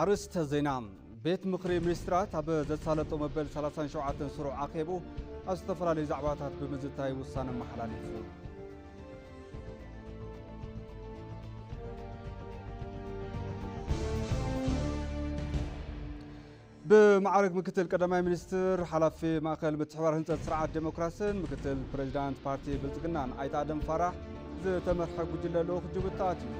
ኣርእስተ ዜና። ቤት ምኽሪ ሚኒስትራት ኣብ ዘሳለጦ መበል ሰላሳን ሸውዓተን ስሩዕ ኣኼቡ ኣብ ዝተፈላለዩ ዛዕባታት ብምዝታይ ውሳነ ኣመሓላሊፉ። ብማዕረግ ምክትል ቀዳማይ ሚኒስትር፣ ሓላፊ ማእከል ምትሕብባር ህንጸት ስርዓት ዴሞክራስን ምክትል ፕሬዚዳንት ፓርቲ ብልጽግናን ኣይተ ኣደም ፋራሕ ዝተመርሐ ጉጅለ ልኡኽ ጅቡቲ ኣትዩ።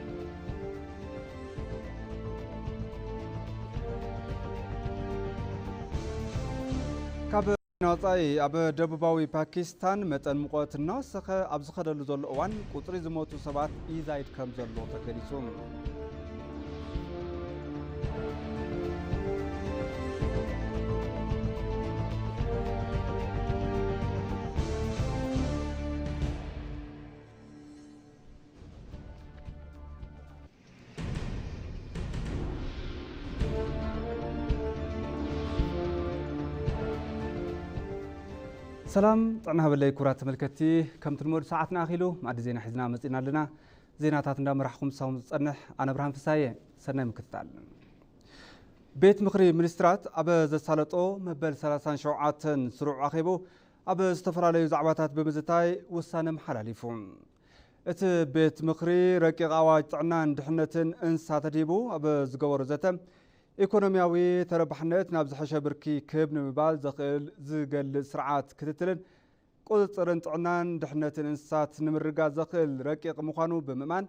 ካብ ወጻኢ፣ ኣብ ደቡባዊ ፓኪስታን መጠን ሙቐት እናወሰኸ ኣብ ዝኸደሉ ዘሎ እዋን፣ ቁጽሪ ዝሞቱ ሰባት ይዛይድ ከም ዘሎ ተገሊጹ። ሰላም ጥዕና ሃበለይ ክቡራት ተመልከትቲ፣ ከምቲ ልሙድ ሰዓትና ኣኺሉ መኣዲ ዜና ሒዝና መጺና ኣለና። ዜናታት እንዳመራሕኹም ሳኹም ዝጸንሕ ኣነ ብርሃን ፍሳየ። ሰናይ ምክትታል። ቤት ምኽሪ ሚኒስትራት ኣብ ዘሳለጦ መበል ሰላሳን ሸውዓተን ስሩዕ ኣኼቡ ኣብ ዝተፈላለዩ ዛዕባታት ብምዝታይ ውሳነ ኣመሓላሊፉ። እቲ ቤት ምኽሪ ረቂቕ ኣዋጅ ጥዕናን ድሕነትን እንስሳ ተድሂቡ ኣብ ዝገበሮ ዘተ፣ ኢኮኖሚያዊ ተረባሕነት ናብ ዝሐሸ ብርኪ ክብ ንምባል ዘኽእል ዝገልጽ ስርዓት ክትትልን ቁጽጽርን ጥዕናን ድሕነትን እንስሳት ንምርግጋጽ ዘኽእል ረቂቕ ምዃኑ ብምእማን፣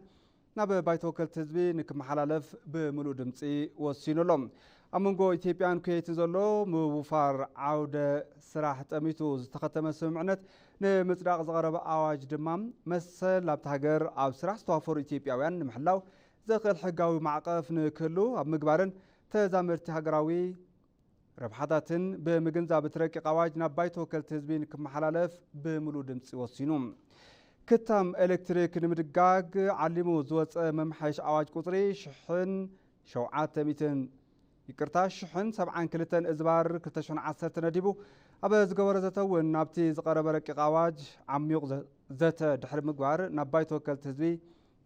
ናብ ባይቶ ወከልቲ ህዝቢ ንክመሓላለፍ ብምሉእ ድምጺ ወሲኑ ኣሎ። ኣብ መንጎ ኢትዮጵያን ኩዌትን ዘሎ ምውፋር ዓውደ ስራሕ ጠሚቱ ዝተኸተመ ስምምዕነት ንምጽዳቕ ዝቐረበ ኣዋጅ ድማ፣ መሰል ኣብታ ሃገር ኣብ ስራሕ ዝተዋፈሩ ኢትዮጵያውያን ንምሕላው ዘኽእል ሕጋዊ ማዕቐፍ ንክህሉ ኣብ ምግባርን ተዛመድቲ ሃገራዊ ረብሓታትን ብምግንዛብ፣ እቲ ረቂቕ ኣዋጅ ናብ ባይቶ ወከልቲ ህዝቢ ንክመሓላለፍ ብምሉእ ድምጺ ወሲኑ። ክታም ኤሌክትሪክ ንምድጋግ ዓሊሙ ዝወጸ መምሓየሽ ኣዋጅ ቁጽሪ ሽሕን ሸውዓተ ሚእትን፣ ይቅርታ፣ ሽሕን ሰብዓን ክልተን እዝባር ክልተ ሽሕን ዓሰርተ ነዲቡ ኣብ ዝገበሮ ዘተ እውን፣ ናብቲ ዝቐረበ ረቂቕ ኣዋጅ ዓሚቕ ዘ-፣ ዘተ ድሕሪ ምግባር፣ ናብ ባይቶ ወከልቲ ህዝቢ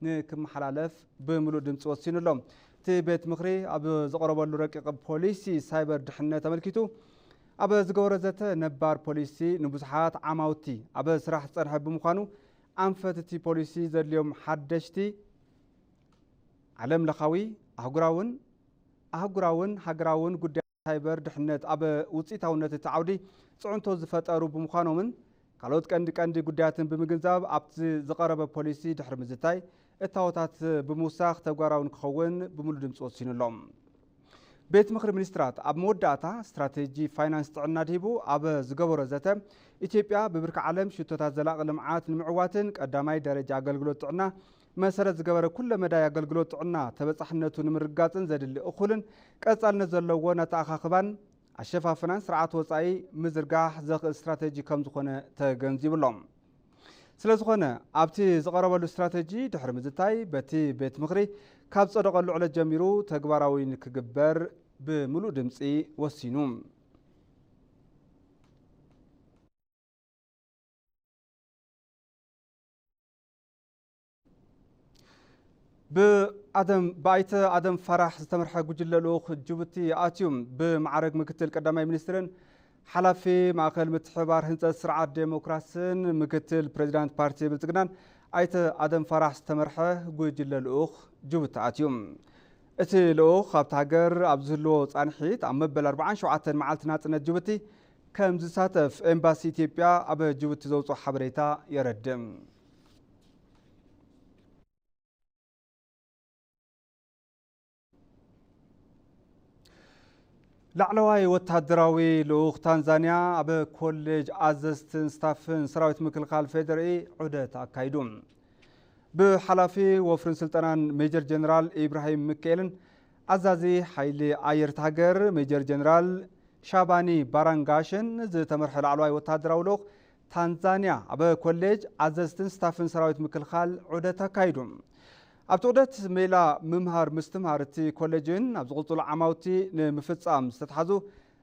ንክመሓላለፍ ብምሉእ ድምፂ ወሲኑ ኣሎ። እቲ ቤት ምኽሪ ኣብ ዝቐረበሉ ረቂቕ ፖሊሲ ሳይበር ድሕነት ኣመልኪቱ ኣብ ዝገበሮ ዘተ፣ ነባር ፖሊሲ ንብዙሓት ዓማውቲ ኣብ ስራሕ ዝፀንሐ ብምዃኑ፣ ኣንፈት እቲ ፖሊሲ ዘድልዮም ሓደሽቲ ዓለም ለኻዊ፣ ኣህጉራውን ኣህጉራውን ሃገራውን ጉዳያት ሳይበር ድሕነት ኣብ ውፅኢታውነት እቲ ዓውዲ ፅዕንቶ ዝፈጠሩ ብምዃኖምን ካልኦት ቀንዲ ቀንዲ ጉዳያትን ብምግንዛብ፣ ኣብቲ ዝቐረበ ፖሊሲ ድሕሪ ምዝታይ እታወታት ብምውሳኽ ተግባራዊ ንክኸውን ብምሉእ ድምፂ ወሲኑ ኣሎ። ቤት ምኽሪ ሚኒስትራት ኣብ መወዳእታ ስትራቴጂ ፋይናንስ ጥዕና ድሂቡ ኣብ ዝገበሮ ዘተ፣ ኢትዮጵያ ብብርኪ ዓለም ሽቶታት ዘላቒ ልምዓት ንምዕዋትን ቀዳማይ ደረጃ ኣገልግሎት ጥዕና መሰረት ዝገበረ ኩለ መዳይ ኣገልግሎት ጥዕና ተበጻሕነቱ ንምርግጋጽን ዘድሊ እኹልን ቀጻልነት ዘለዎን ኣተኣኻኽባን ኣሸፋፍናን ስርዓት ወጻኢ ምዝርጋሕ ዘኽእል ስትራቴጂ ከም ዝኾነ ተገንዚቡ ኣሎ። ስለ ዝኾነ፣ ኣብቲ ዝቐረበሉ ስትራቴጂ ድሕሪ ምዝታይ፣ በቲ ቤት ምኽሪ ካብ ጸደቐሉ ዕለት ጀሚሩ ተግባራዊ ንክግበር ብምሉእ ድምጺ ወሲኑ። ብኣደም፣ ብኣይተ ኣደም ፋራሕ ዝተመርሐ ጉጅለ ልኡኽ ጅቡቲ ኣትዩ። ብማዕረግ ምክትል ቀዳማይ ሚኒስትርን ሓላፊ ማእኸል ምትሕብባር ህንፀት ስርዓት ዴሞክራስን ምክትል ፕሬዚዳንት ፓርቲ ብልፅግናን ኣይተ ኣደም ፋራሕ ዝተመርሐ ጉጅለ ልኡኽ ጅቡቲ ኣትዩ። እቲ ልኡኽ ኣብታ ሃገር ኣብ ዝህልዎ ፃንሒት፣ ኣብ መበል ኣርባዓን ሸውዓተን መዓልቲ ናፅነት ጅቡቲ ከም ዝሳተፍ ኤምባሲ ኢትዮጵያ ኣብ ጅቡቲ ዘውፅኦ ሓበሬታ የረድእ። ላዕለዋይ ወታደራዊ ልኡኽ ታንዛንያ ኣብ ኮሌጅ ኣዘዝትን ስታፍን ሰራዊት ምክልኻል ፌዴሪኢ ዑደት ኣካይዱ። ብሓላፊ ወፍርን ስልጠናን ሜጀር ጀነራል ኢብራሂም ሚካኤልን ኣዛዚ ሓይሊ ኣየር እታ ሃገር ሜጀር ጀነራል ሻባኒ ባራንጋሽን ዝተመርሐ ላዕለዋይ ወታደራዊ ልኡኽ ታንዛንያ ኣብ ኮሌጅ ኣዘዝትን ስታፍን ሰራዊት ምክልኻል ዑደት ኣካይዱ። ኣብቲ ዑደት ሜላ ምምሃር ምስትምሃር እቲ ኮሌጅን ኣብ ዝቕጽሉ ዓማውቲ ንምፍጻም ዝተትሓዙ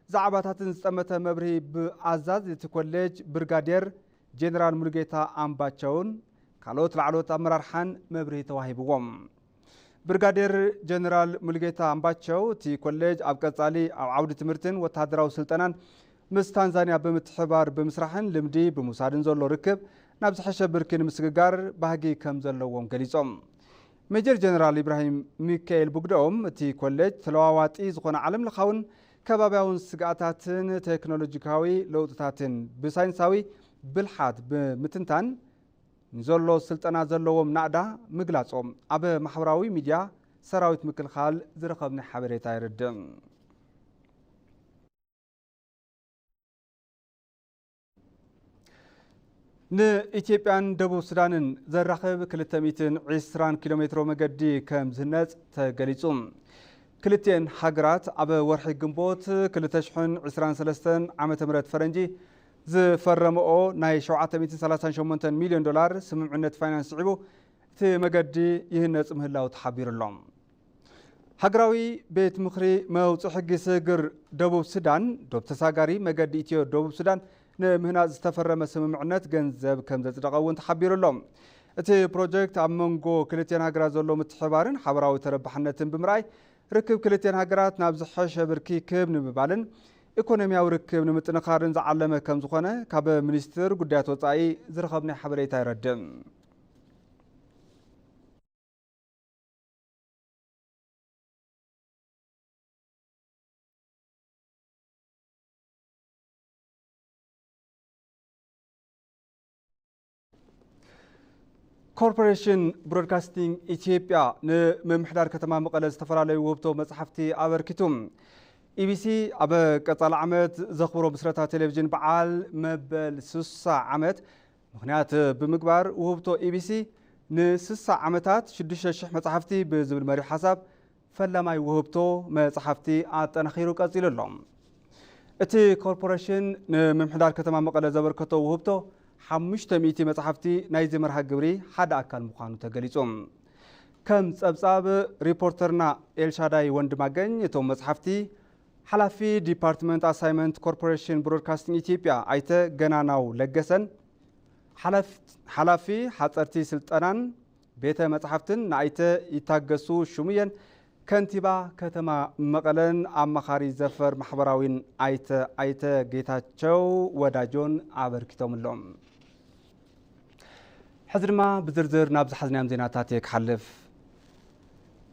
ዛዕባታትን ዝጠመተ መብርሂ ብኣዛዚ እቲ ኮሌጅ ብርጋዴር ጀነራል ሙሉጌታ ኣምባቸውን ካልኦት ላዕለዎት ኣመራርሓን መብርሂ ተዋሂብዎም። ብርጋዴር ጀነራል ሙሉጌታ ኣምባቸው፣ እቲ ኮሌጅ ኣብ ቀጻሊ ኣብ ዓውዲ ትምህርትን ወተሃደራዊ ስልጠናን ምስ ታንዛንያ ብምትሕባር ብምስራሕን ልምዲ ብምውሳድን ዘሎ ርክብ ናብ ዝሐሸ ብርኪ ንምስግጋር ባህጊ ከም ዘለዎም ገሊጾም። ሜጀር ጀነራል ኢብራሂም ሚካኤል ብግደኦም፣ እቲ ኮሌጅ ተለዋዋጢ ዝኾነ ዓለም ለኻውን ከባብያውን ስግኣታትን ቴክኖሎጂካዊ ለውጥታትን ብሳይንሳዊ ብልሓት ብምትንታን ንዘሎ ስልጠና ዘለዎም ናእዳ ምግላጾም ኣብ ማሕበራዊ ሚድያ ሰራዊት ምክልኻል ዝረኸብናይ ሓበሬታ የረድእ። ንኢትዮጵያን ደቡብ ሱዳንን ዘራኽብ ክልተ ሚእትን ዕስራን ኪሎ ሜትሮ መገዲ ከም ዝህነጽ ተገሊጹ። ክልቲኤን ሃገራት ኣብ ወርሒ ግንቦት ክልተ ሽሕን ዕስራን ሰለስተን ዓመተ ምህረት ፈረንጂ ዝፈረመኦ ናይ ሸውዓተ ሚእትን ሰላሳን ሸሞንተን ሚልዮን ዶላር ስምምዕነት ፋይናንስ ስዒቡ እቲ መገዲ ይህነጽ ምህላው ተሓቢሩ ኣሎ። ሃገራዊ ቤት ምኽሪ መውጽኢ ሕጊ ስግር ደቡብ ሱዳን ዶብ ተሳጋሪ መገዲ ኢትዮ ደቡብ ሱዳን ንምህናጽ ዝተፈረመ ስምምዕነት ገንዘብ ከም ዘጽደቐ እውን ተሓቢሩ ኣሎ። እቲ ፕሮጀክት ኣብ መንጎ ክልቲኤን ሃገራት ዘሎ ምትሕባርን ሓበራዊ ተረባሕነትን ብምርኣይ ርክብ ክልቲኤን ሃገራት ናብ ዝሐሸ ብርኪ ክብ ንምባልን ኢኮኖሚያዊ ርክብ ንምጥንኻርን ዝዓለመ ከም ዝኾነ ካብ ሚኒስትር ጉዳያት ወጻኢ ዝረኸብናይ ሓበሬታ የረድእ። ኮርፖሬሽን ብሮድካስቲንግ ኢትዮጵያ ንምምሕዳር ከተማ መቐለ ዝተፈላለዩ ውህብቶ መጽሓፍቲ ኣበርኪቱ። ኢቢሲ ኣብ ቀጻሊ ዓመት ዘኽብሮ ምስረታ ቴሌቪዥን በዓል መበል ስሳ ዓመት ምኽንያት ብምግባር ውህብቶ ኢቢሲ ንስሳ ዓመታት ሽዱሽተ ሽሕ መጽሓፍቲ ብዝብል መሪሕ ሓሳብ ፈላማይ ውህብቶ መጽሓፍቲ ኣጠናኺሩ ቀጺሉ ኣሎ። እቲ ኮርፖሬሽን ንምምሕዳር ከተማ መቐለ ዘበርከቶ ውህብቶ ሓሙሽተ ሚእቲ መጽሓፍቲ ናይዚ መርሃ ግብሪ ሓደ ኣካል ምዃኑ ተገሊጹ። ከም ጸብጻብ ሪፖርተርና ኤልሻዳይ ወንድማገኝ፣ እቶም መጽሓፍቲ ሓላፊ ዲፓርትመንት ኣሳይመንት ኮርፖሬሽን ብሮድካስቲንግ ኢትዮጵያ ኣይተ ገናናው ለገሰን ሓላፍ-፣ ሓላፊ ሓጸርቲ ስልጠናን ቤተ መጻሕፍትን ንኣይተ ይታገሱ ሽሙየን ከንቲባ ከተማ መቐለን ኣማኻሪ ዘፈር ማሕበራዊን ኣይተ፣ ኣይተ ጌታቸው ወዳጆን ኣበርኪቶምሎም። ሕዚ ድማ ብዝርዝር ናብ ዝሓዝናዮም ዜናታት እየ ክሓልፍ።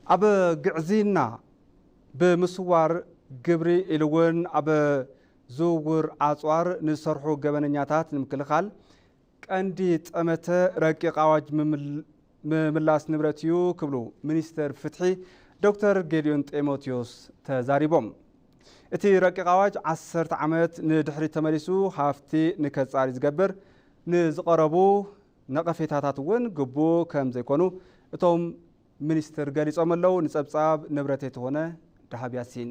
ኣብ ግዕዝይና ብምስዋር ግብሪ ኢሉ እውን ኣብ ዝውውር ኣጽዋር ንዝሰርሑ ገበነኛታት ንምክልኻል ቀንዲ ጠመተ ረቂቕ ኣዋጅ ምምል-፣ ምምላስ ንብረት እዩ ክብሉ ሚኒስትር ፍትሒ ዶክተር ጌዲዮን ጢሞቴዎስ ተዛሪቦም። እቲ ረቂቕ ኣዋጅ ዓሰርተ ዓመት ንድሕሪት ተመሊሱ ሃፍቲ ንከጻሪ ዝገብር ንዝቐረቡ ነቐፌታታት እውን ግቡእ ከም ዘይኮኑ እቶም ሚኒስትር ገሊጾም ኣለዉ። ንጸብጻብ ንብረት የተኾነ ደሃብ ያሲን።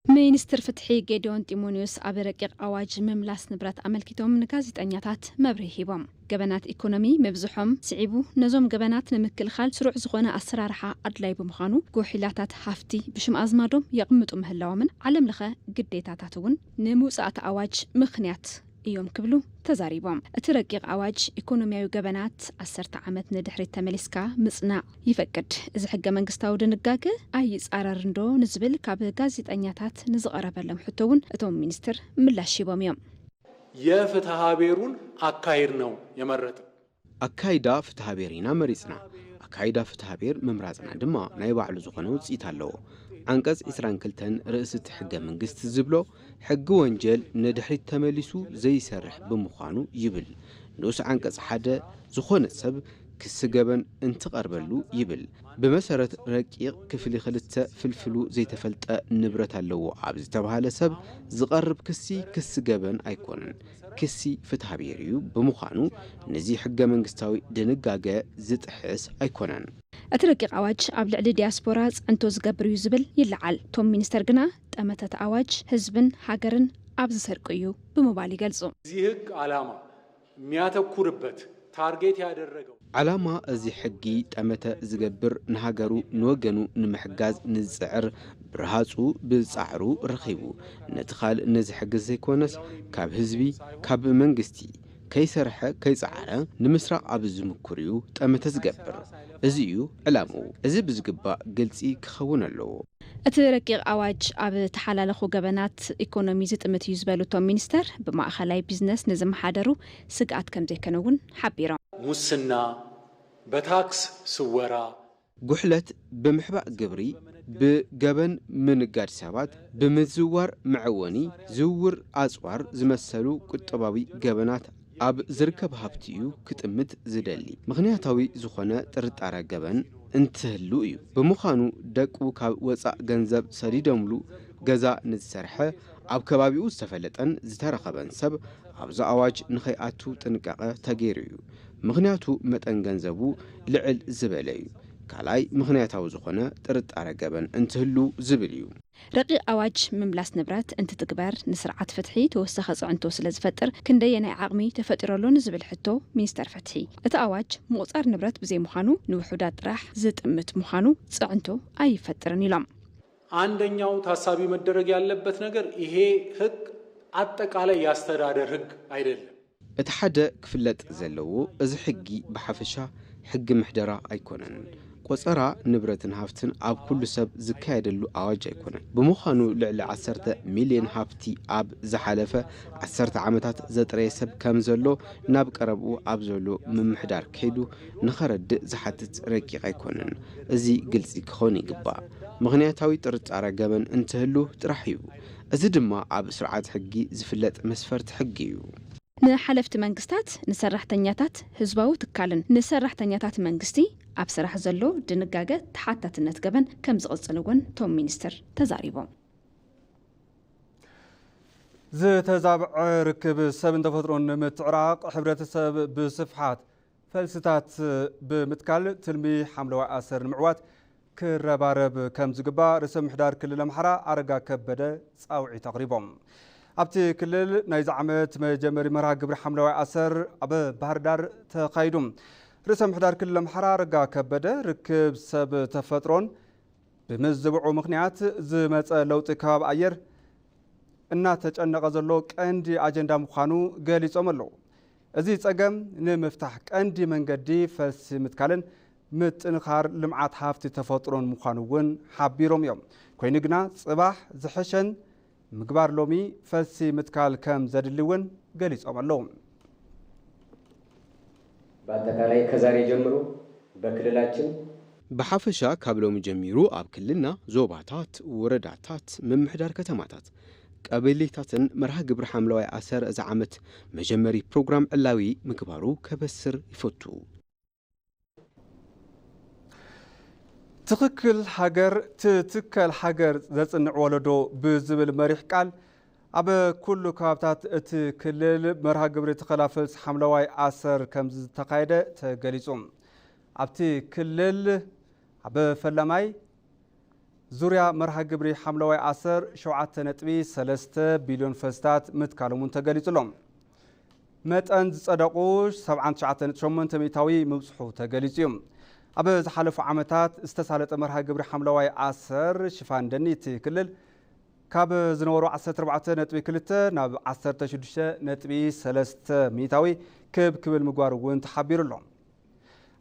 ሚኒስትር ፍትሒ ጌዲዮን ጢሞኒዮስ ኣብ ረቂቕ ኣዋጅ ምምላስ ንብረት ኣመልኪቶም ንጋዜጠኛታት መብርሂ ሂቦም። ገበናት ኢኮኖሚ ምብዝሖም ስዒቡ፣ ነዞም ገበናት ንምክልኻል ስሩዕ ዝኾነ ኣሰራርሓ ኣድላይ ብምዃኑ፣ ጉሒላታት ሃፍቲ ብሽም ኣዝማዶም የቕምጡ ምህላዎምን ዓለም ለኸ ግዴታታት እውን ንምውጻእ እቲ ኣዋጅ ምኽንያት እዮም ክብሉ ተዛሪቦም። እቲ ረቂቕ ኣዋጅ ኢኮኖሚያዊ ገበናት ዓሰርተ ዓመት ንድሕሪት ተመሊስካ ምጽናዕ ይፈቅድ። እዚ ሕገ መንግስታዊ ድንጋገ ኣይጻረርን ዶ ንዝብል ካብ ጋዜጠኛታት ንዝቐረበሎም ሕቶ እውን እቶም ሚኒስትር ምላሽ ሂቦም እዮም። የፍትሐ ብሔሩን አካሄድ ነው የመረጥን። ኣካይዳ ፍትሐ ብሔር ኢና መሪጽና። ኣካይዳ ፍትሐ ብሔር ምምራጽና ድማ ናይ ባዕሉ ዝኾነ ውጽኢት ኣለዎ። ዓንቀጽ ዕስራን ክልተን ርእሲ እቲ ሕገ መንግስቲ ዝብሎ፣ ሕጊ ወንጀል ንድሕሪት ተመሊሱ ዘይሰርሕ ብምዃኑ ይብል። ንኡስ ዓንቀጽ ሓደ፣ ዝኾነ ሰብ ክሲ ገበን እንትቐርበሉ ይብል። ብመሰረት ረቂቕ ክፍሊ ክልተ፣ ፍልፍሉ ዘይተፈልጠ ንብረት ኣለዎ ኣብ ዝተባህለ ሰብ ዝቐርብ ክሲ፣ ክሲ ገበን ኣይኮነን። ክሲ ፍትሐ ብሔር እዩ። ብምዃኑ ነዚ ሕገ መንግስታዊ ድንጋገ ዝጥሕስ ኣይኮነን። እቲ ረቂቕ ኣዋጅ ኣብ ልዕሊ ዲያስፖራ ጽዕንቶ ዝገብር እዩ ዝብል ይለዓል። እቶም ሚኒስተር ግና ጠመተ እቲ ኣዋጅ ህዝብን ሃገርን ኣብ ዝሰርቅ እዩ ብምባል ይገልጹ። እዚ ህግ ዓላማ የሚያተኩርበት ታርጌት ያደረገው ዓላማ እዚ ሕጊ ጠመተ ዝገብር ንሃገሩ ንወገኑ ንምሕጋዝ ንዝጽዕር ብርሃጹ ብጻዕሩ ረኺቡ ነቲ ካልእ ነዚ ሕግዝ ዘይኮነስ ካብ ህዝቢ ካብ መንግስቲ ከይሰርሐ ከይጸዓረ ንምስራቕ ኣብ ዝምኩር እዩ ጠመተ ዝገብር። እዚ እዩ ዕላምኡ። እዚ ብዝግባእ ግልጺ ክኸውን ኣለዎ። እቲ ረቂቕ ኣዋጅ ኣብ ተሓላለኹ ገበናት ኢኮኖሚ ዝጥምት እዩ ዝበሉ እቶም ሚኒስተር፣ ብማእኸላይ ቢዝነስ ንዝመሓደሩ ስግኣት ከምዘይከነ እውን ሓቢሮም። ሙስና፣ በታክስ ስወራ፣ ጉሕለት ብምሕባእ ግብሪ፣ ብገበን ምንጋድ ሰባት፣ ብምዝዋር መዐወኒ፣ ዝውውር ኣጽዋር ዝመሰሉ ቁጠባዊ ገበናት ኣብ ዝርከብ ሃብቲ እዩ ክጥምት ዝደሊ። ምኽንያታዊ ዝኾነ ጥርጣረ ገበን እንትህሉ እዩ። ብምዃኑ ደቁ ካብ ወጻእ ገንዘብ ሰዲዶምሉ ገዛ ንዝሰርሐ ኣብ ከባቢኡ ዝተፈለጠን ዝተረኸበን ሰብ ኣብዚ ኣዋጅ ንኸይኣቱ ጥንቃቐ ተገይሩ እዩ። ምኽንያቱ መጠን ገንዘቡ ልዕል ዝበለ እዩ። ካልኣይ ምኽንያታዊ ዝኾነ ጥርጣረ ገበን እንትህሉ ዝብል እዩ። ረቂቕ ኣዋጅ ምምላስ ንብረት እንትትግበር ንስርዓት ፍትሒ ተወሳኺ ፅዕንቶ ስለ ዝፈጥር ክንደየናይ ዓቕሚ ተፈጢሩ ኣሎ ንዝብል ሕቶ ሚኒስተር ፍትሒ እቲ ኣዋጅ ምቑፃር ንብረት ብዘይምዃኑ ንውሑዳት ጥራሕ ዝጥምት ምዃኑ ፅዕንቶ ኣይፈጥርን ኢሎም። አንደኛው ታሳቢ መደረግ ያለበት ነገር ይሄ ህግ አጠቃላይ የአስተዳደር ህግ አይደለም። እቲ ሓደ ክፍለጥ ዘለዎ እዚ ሕጊ ብሓፈሻ ሕጊ ምሕደራ ኣይኮነን። ቆጸራ ንብረትን ሃፍትን ኣብ ኩሉ ሰብ ዝካየደሉ ኣዋጅ ኣይኮነን። ብምዃኑ ልዕሊ ዓሰርተ ሚልዮን ሃፍቲ ኣብ ዝሓለፈ ዓሰርተ ዓመታት ዘጥረየ ሰብ ከም ዘሎ ናብ ቀረብኡ ኣብ ዘሎ ምምሕዳር ከይዱ ንኸረድእ ዝሓትት ረቂቕ ኣይኮነን። እዚ ግልጺ ክኸውን ይግባእ። ምኽንያታዊ ጥርጣረ ገበን እንትህሉ ጥራሕ እዩ። እዚ ድማ ኣብ ስርዓት ሕጊ ዝፍለጥ መስፈርቲ ሕጊ እዩ። ንሓለፍቲ መንግስታት፣ ንሰራሕተኛታት ህዝባዊ ትካልን ንሰራሕተኛታት መንግስቲ ኣብ ስራሕ ዘሎ ድንጋገ ተሓታትነት ገበን ከም ዝቕጽል እውን እቶም ሚኒስትር ተዛሪቦም። ዝተዛብዐ ርክብ ሰብን ተፈጥሮን ንምትዕራቕ ሕብረተሰብ ብስፍሓት ፈልስታት ብምትካል ትልሚ ሓምለዋይ ኣሰር ንምዕዋት ክረባረብ ከም ዝግባእ ርእሰ ምሕዳር ክልል ኣምሓራ ኣረጋ ከበደ ጻውዒት ኣቕሪቦም። ኣብቲ ክልል ናይዚ ዓመት መጀመሪ መርሃ ግብሪ ሓምለዋይ ኣሰር ኣብ ባህር ዳር ተኻይዱ። ርእሰ ምሕዳር ክልል ኣምሓራ ኣረጋ ከበደ ርክብ ሰብ ተፈጥሮን ብምዝብዑ ምኽንያት ዝመፀ ለውጢ ከባቢ ኣየር እናተጨነቐ ዘሎ ቀንዲ ኣጀንዳ ምዃኑ ገሊፆም ኣለዉ። እዚ ፀገም ንምፍታሕ ቀንዲ መንገዲ ፈልሲ ምትካልን ምጥንኻር ልምዓት ሃፍቲ ተፈጥሮን ምዃኑ እውን ሓቢሮም እዮም። ኮይኑ ግና ፅባሕ ዝሕሸን ምግባር ሎሚ ፈልሲ ምትካል ከም ዘድሊ እውን ገሊፆም ኣለዉ። በአጠቃላይ ከዛሬ ጀምሮ በክልላችን ብሓፈሻ ካብ ሎሚ ጀሚሩ ኣብ ክልልና ዞባታት፣ ወረዳታት፣ ምምሕዳር ከተማታት፣ ቀበሌታትን መርሃ ግብሪ ሓምለዋይ ኣሰር እዚ ዓመት መጀመሪ ፕሮግራም ዕላዊ ምግባሩ ከበስር ይፈቱ። ትኽክል ሃገር ትትከል ሃገር ዘጽንዕ ወለዶ ብዝብል መሪሕ ቃል ኣብ ኩሉ ከባብታት እቲ ክልል መርሃ ግብሪ ተኸላ ፈልሲ ሓምለዋይ ኣሰር ከም ዝተኻየደ ተገሊጹ። ኣብቲ ክልል ኣብ ፈላማይ ዙርያ መርሃ ግብሪ ሓምለዋይ ኣሰር ሸውዓተ ነጥቢ ሰለስተ ቢልዮን ፈልስታት ምትካሎም እውን ተገሊጹ ኣሎ። መጠን ዝጸደቑ ሰብዓን ትሽዓተ ነጥቢ ሸሞንተ ሚእታዊ ምብጽሑ ተገሊጹ እዩ። ኣብ ዝሓለፉ ዓመታት ዝተሳለጠ መርሃ ግብሪ ሓምለዋይ ኣሰር ሽፋን ደኒ እቲ ክልል ካብ ዝነበሩ ዓሰርተ ኣርባዕተ ነጥቢ ክልተ ናብ ዓሰርተ ሽዱሽተ ነጥቢ ሰለስተ ሚእታዊ ክብ ክብል ምግባሩ እውን ተሓቢሩ ኣሎ።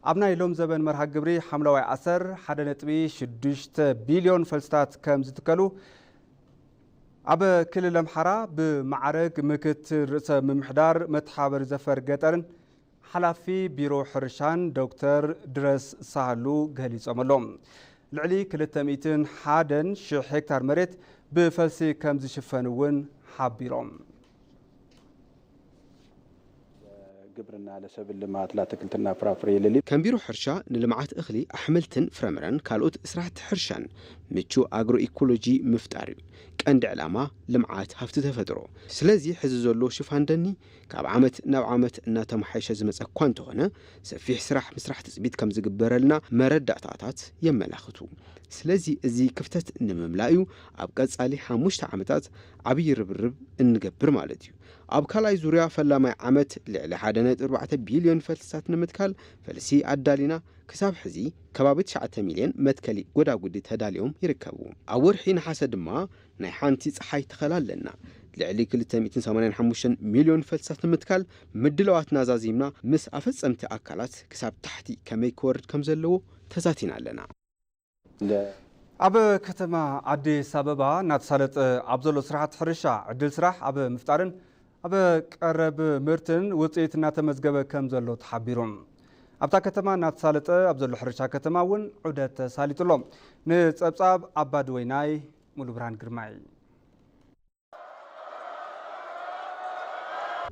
ኣብ ናይ ሎም ዘበን መርሃ ግብሪ ሓምለዋይ ኣሰር ሓደ ነጥቢ ሽዱሽተ ቢልዮን ፈልስታት ከም ዝትከሉ ኣብ ክልል ኣምሓራ ብማዕረግ ምክትል ርእሰ ምምሕዳር መተሓበሪ ዘፈር ገጠርን ሓላፊ ቢሮ ሕርሻን ዶክተር ድረስ ሳህሉ ገሊጾም ኣለዉ። ልዕሊ ክልተ ሚእትን ሓደን ሽሕ ሄክታር መሬት ብፈልሲ ከም ዝሽፈን እውን ሓቢሮም። ግብርና ለሰብል ልማት ለአትክልትና ፍራፍሬ ለሊ ከም ቢሮ ሕርሻ ንልምዓት እኽሊ ኣሕምልትን ፍረምረን ካልኦት ስራሕቲ ሕርሻን ምቹ ኣግሮ ኢኮሎጂ ምፍጣር እዩ ቀንዲ ዕላማ ልምዓት ሃፍቲ ተፈጥሮ። ስለዚ ሕዚ ዘሎ ሽፋን ደኒ ካብ ዓመት ናብ ዓመት እናተመሓየሸ ዝመፀ እኳ እንተኾነ ሰፊሕ ስራሕ ምስራሕ ትፅቢት ከም ዝግበረልና መረዳእታታት የመላኽቱ። ስለዚ እዚ ክፍተት ንምምላእ እዩ ኣብ ቀፃሊ ሓሙሽተ ዓመታት ዓብዪ ርብርብ እንገብር ማለት እዩ። ኣብ ካልኣይ ዙርያ ፈላማይ ዓመት ልዕሊ ሓደ ነጥቢ ኣርባዕተ ቢልዮን ፈልስታት ንምትካል ፈልሲ ኣዳሊና ክሳብ ሕዚ ከባቢ ትሽዓተ ሚልዮን መትከሊ ጎዳጉዲ ተዳልዮም ይርከቡ። ኣብ ወርሒ ነሓሰ ድማ ናይ ሓንቲ ፀሓይ ተኸላ ኣለና። ልዕሊ ክልተ ሚእትን ሰማንያን ሓሙሽተን ሚልዮን ፈልሳት ንምትካል ምድላዋትና ዛዚምና ምስ ኣፈጸምቲ ኣካላት ክሳብ ታሕቲ ከመይ ክወርድ ከም ዘለዎ ተዛቲና ኣለና። ኣብ ከተማ ኣዲስ ኣበባ እናተሳለጠ ኣብ ዘሎ ስራሕቲ ሕርሻ ዕድል ስራሕ ኣብ ምፍጣርን ኣብ ቀረብ ምህርትን ውፅኢት እናተመዝገበ ከም ዘሎ ተሓቢሩ። ኣብታ ከተማ እናተሳለጠ ኣብ ዘሎ ሕርሻ ከተማ እውን ዑደት ተሳሊጡ ኣሎ። ንፀብፃብ ኣባዲ ወይናይ ሙሉ ብርሃን ግርማይ።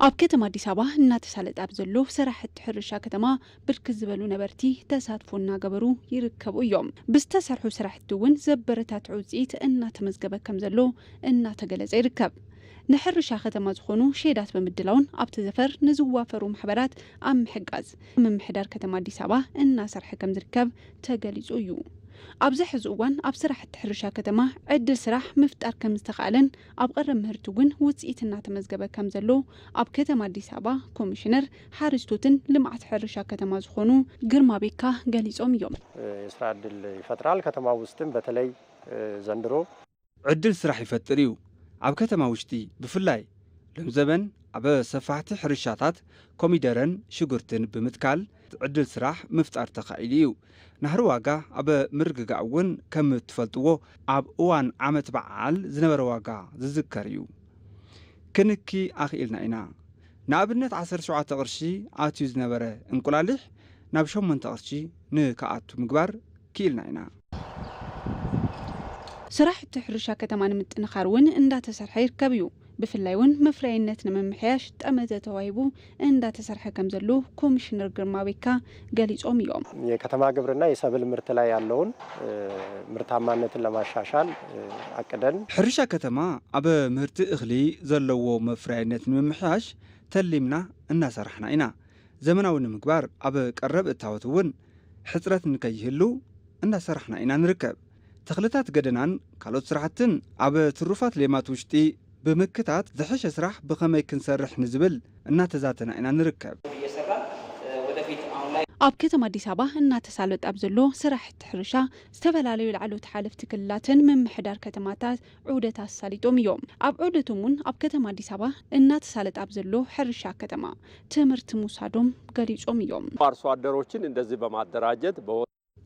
ኣብ ከተማ ኣዲስ ኣበባ እናተሳለጠ ኣብ ዘሎ ስራሕቲ ሕርሻ ከተማ ብርክት ዝበሉ ነበርቲ ተሳትፎ እናገበሩ ይርከቡ እዮም። ብዝተሰርሑ ስራሕቲ እውን ዘበረታትዑ ውፅኢት እናተመዝገበ ከም ዘሎ እናተገለጸ ይርከብ። ንሕርሻ ከተማ ዝኾኑ ሼዳት ብምድላውን ኣብቲ ዘፈር ንዝዋፈሩ ማሕበራት ኣብ ምሕጋዝ ምምሕዳር ከተማ ኣዲስ ኣበባ እናሰርሐ ከም ዝርከብ ተገሊጹ እዩ። ኣብዚ ሕዚ እዋን ኣብ ስራሕቲ ሕርሻ ከተማ ዕድል ስራሕ ምፍጣር ከም ዝተኻእለን ኣብ ቀረብ ምህርቲ እውን ውፅኢት እናተመዝገበ ከም ዘሎ ኣብ ከተማ ኣዲስ ኣበባ ኮሚሽነር ሓረስቶትን ልምዓት ሕርሻ ከተማ ዝኾኑ ግርማ ቤካ ገሊጾም እዮም። የስራ እድል ይፈጥራል። ከተማ ውስጥም በተለይ ዘንድሮ ዕድል ስራሕ ይፈጥር እዩ። ኣብ ከተማ ውሽጢ ብፍላይ ሎም ዘበን ኣብ ሰፋሕቲ ሕርሻታት ኮሚደረን ሽጉርትን ብምትካል ዕድል ስራሕ ምፍጣር ተኻኢሉ እዩ። ናህሪ ዋጋ ኣብ ምርግጋእ እውን ከም እትፈልጥዎ ኣብ እዋን ዓመት በዓል ዝነበረ ዋጋ ዝዝከር እዩ። ክንኪ ኣኽኢልና ኢና። ንኣብነት ዓሰርተ ሸውዓተ ቅርሺ ኣትዩ ዝነበረ እንቁላሊሕ ናብ ሸሞንተ ቅርሺ ንክኣቱ ምግባር ክኢልና ኢና። ስራሕቲ ሕርሻ ከተማ ንምጥንኻር እውን እንዳተሰርሐ ይርከብ እዩ። ብፍላይ እውን መፍረያይነት ንምምሕያሽ ጠመተ ተዋሂቡ እንዳተሰርሐ ከም ዘሎ ኮሚሽነር ግርማ ቤካ ገሊጾም እዮም። የከተማ ግብርና የሰብል ምርት ላይ ያለውን ምርታማነትን ለማሻሻል አቅደን ሕርሻ ከተማ ኣብ ምህርቲ እኽሊ ዘለዎ መፍረያይነት ንምምሕያሽ ተሊምና እናሰራሕና ኢና። ዘመናዊ ንምግባር ኣብ ቀረብ እታወት እውን ሕፅረት ንከይህሉ እናሰራሕና ኢና ንርከብ። ተኽልታት ገደናን ካልኦት ስራሕትን ኣብ ትሩፋት ሌማት ውሽጢ ብምክታት ዝሐሸ ስራሕ ብኸመይ ክንሰርሕ ንዝብል እናተዛተና ኢና ንርከብ። ኣብ ከተማ ኣዲስ ኣበባ እናተሳለጠ ኣብ ዘሎ ስራሕቲ ሕርሻ ዝተፈላለዩ ላዕለዎት ሓለፍቲ ክልላትን ምምሕዳር ከተማታት ዑደት ኣሳሊጦም እዮም። ኣብ ዑደቶም እውን ኣብ ከተማ ኣዲስ ኣበባ እናተሳለጠ ኣብ ዘሎ ሕርሻ ከተማ ትምህርቲ ምውሳዶም ገሊጾም እዮም። አርሶ አደሮችን እንደዚህ በማደራጀት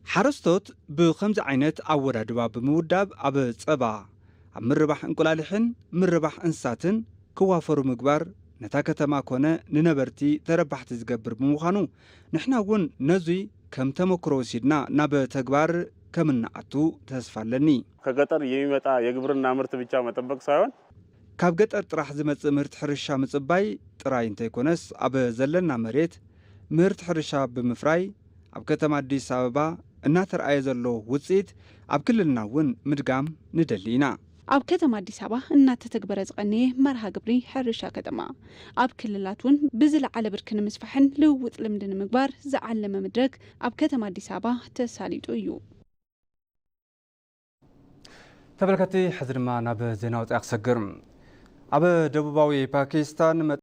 ሓረስቶት ብኸምዚ ዓይነት ኣወዳድባ ብምውዳብ ኣብ ጸባ፣ ኣብ ምርባሕ እንቁላሊሕን ምርባሕ እንስሳትን ክዋፈሩ ምግባር ነታ ከተማ ኮነ ንነበርቲ ተረባሕቲ ዝገብር ብምዃኑ ንሕና እውን ነዙይ ከም ተመክሮ ወሲድና ናብ ተግባር ከም እንኣቱ ተስፋ ኣለኒ። ከገጠር የሚመጣ የግብርና ምርት ብቻ መጠበቅ ሳይሆን ካብ ገጠር ጥራሕ ዝመጽእ ምህርቲ ሕርሻ ምጽባይ ጥራይ እንተይኮነስ ኣብ ዘለና መሬት ምህርቲ ሕርሻ ብምፍራይ ኣብ ከተማ ኣዲስ ኣበባ እናተርኣየ ዘሎ ውፅኢት ኣብ ክልልና እውን ምድጋም ንደሊ ኢና። ኣብ ከተማ ኣዲስ ኣበባ እናተተግበረ ዝቐነየ መርሃ ግብሪ ሕርሻ ከተማ ኣብ ክልላት እውን ብዝለዓለ ብርኪ ንምስፋሕን ልውውጥ ልምዲ ንምግባር ዝዓለመ መድረክ ኣብ ከተማ ኣዲስ ኣበባ ተሳሊጡ እዩ። ተመልከቲ ሕዚ ድማ ናብ ዜና ወፃኢ ክሰግር። ኣብ ደቡባዊ ፓኪስታን